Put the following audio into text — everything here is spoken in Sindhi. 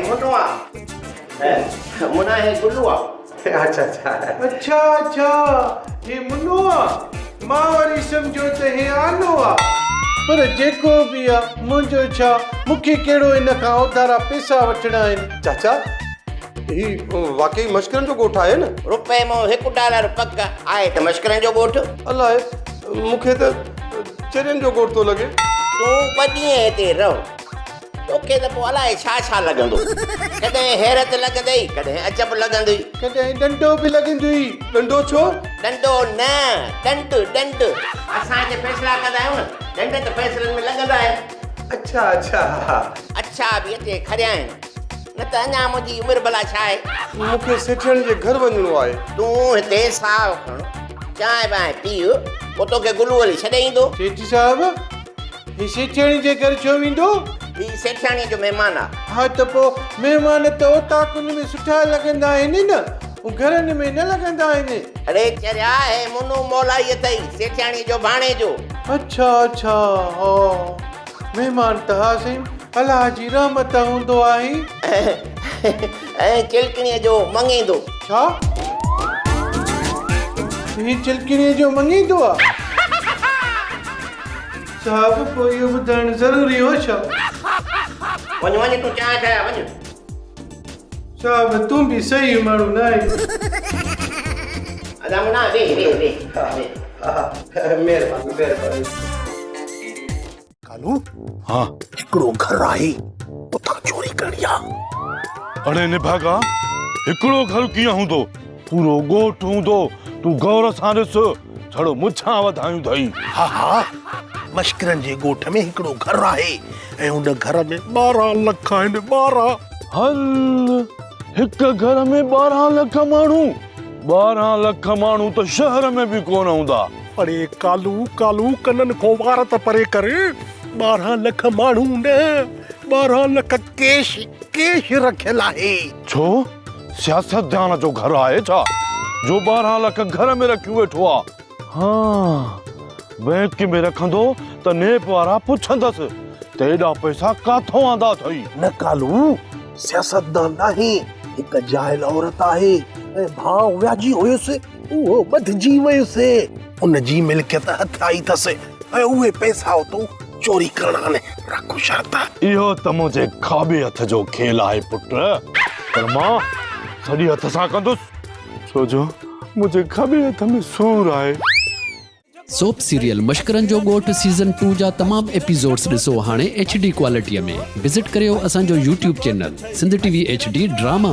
منو آ. منا هي گلو آ. اڇا اڇا. اڇا اڇا هي منو آ مان وري سمجهيو ته هي آنو آ. پر جيڪو به آ منهنجو ڇا مون کي ڪهڙو هن کان اوڌارا پئسا وٺڻا آهن. چاچا هي واقعي مشڪرن جو ڳوٺ آهي نه؟ روپئي مان هڪ ڊالر پڪ آهي ته مشڪرن جو ڳوٺ. الاء مون کي ته چرين جو ڳوٺ ٿو لڳي. تون ٻه ڏينهن هتي رهه توکي ته پوء الائي ڇا ڇا لڳندو. ڪڏهن حيرت لڳندئي، ڪڏهن عجب لڳندئي. ڪڏهن ڏنڊو به لڳندئي. ڏنڊو ڇو؟ ڏنڊو نه، ڏنڊ، ڏنڊ. اسان هتي فيصلا ڪندا آهيون نه، ڏنڊ ته فيصلن ۾ لڳندا آهن. اڇا اڇا. اڇا به اچي کريا آهن، نه ته اڃا منهنجي عمر ڀلا ڇا آهي. مون کي سيٺياڻي جي گهر وڃڻو آهي. تون هتي ساهه کڻ، چانهه بانهه پيء، پوء توکي گلو علي ڇڏي ايندو. سيٺ صاحب، هي سيٺياڻي جي گهر ڇو ويندو؟ هي سيٺياڻيء جو مهمان آ. ها ته پوء مهمان ته اوطاقن ۾ سٺا لڳندا آهن نه، گهرن ۾ نه لڳندا آهن. اڙي چريا، هي منو مولائي اٿئي، سيٺياڻيء جو ڀاڻيجو. اڇا اڇا، ها مهمان ته ها سائين الله جي رحمت هوندو آهي. ۽ چلڪڻيء جو مڱيندو. ڇا؟ هي چلڪڻيء جو مڱيندو آ؟ صاحب پوء اهو ٻڌائڻ ضروري هو ڇا؟ وڃ وڃ تون چانهه ٺاهيا وڃ. صاحب تون به صحيح ماڻهو نه آهين. ادا منا ويهه ويهه ويهه ويهه. مهرباني مهرباني. ڪالو ها هڪڙو گهر آهي اتان چوري ڪرڻي آ. اڙي نڀاڳا هڪڙو گهر ڪيئن هوندو پورو ڳوٺ هوندو تون غور سان ڏس ڇڙو مڇان وڌايون اٿئي. ها ها مشڪرن جي ڳوٺ ۾ هڪڙو گهر آهي ۽ ان گهر ۾ 12 لک آهن 12. هل هڪ گهر ۾ 12 لک ماڻهو 12 لک ماڻهو ته شهر ۾ به ڪونه هوندا. اڙي ڪالو ڪالو ڪنن کان وار ته پري ڪر 12 لک ماڻهو نه 12 لک ڪيش ڪيش رکيل آهي. ڇو سياستدان جو گهر آهي ڇا جو 12 لک گهر ۾ رکيون ويٺو آ. ها بئنڪ ۾ رکندو ته نيب وارا پڇندس ته ايڏا پئسا ڪاٿون آندا اٿئي. نه ڪالو سياستدان ناهي هڪ جاهل عورت آهي ۽ ڀاء وياجي هيس اهو ٻڌجي ويس ان جي ملڪيت هٿ آئي اٿس ۽ اهي پئسا اتو چوري ڪرڻا آهن رک شرط. اهو ته منهنجي کاٻي هٿ جو کيل آهي پٽ پر مان سڄي هٿ سان ڪندس ڇو جو منهنجي کاٻي هٿ ۾ سور آهي. سوپ سيريل مشڪرن جو ڳوٺ سيزن ٽو جا تمام ايپيسوڊس ڏسو هاڻي ايڇ ڊي ڪوالٽي ۾ وزٽ ڪريو اسان جو YouTube channel Sindh T V H D drama.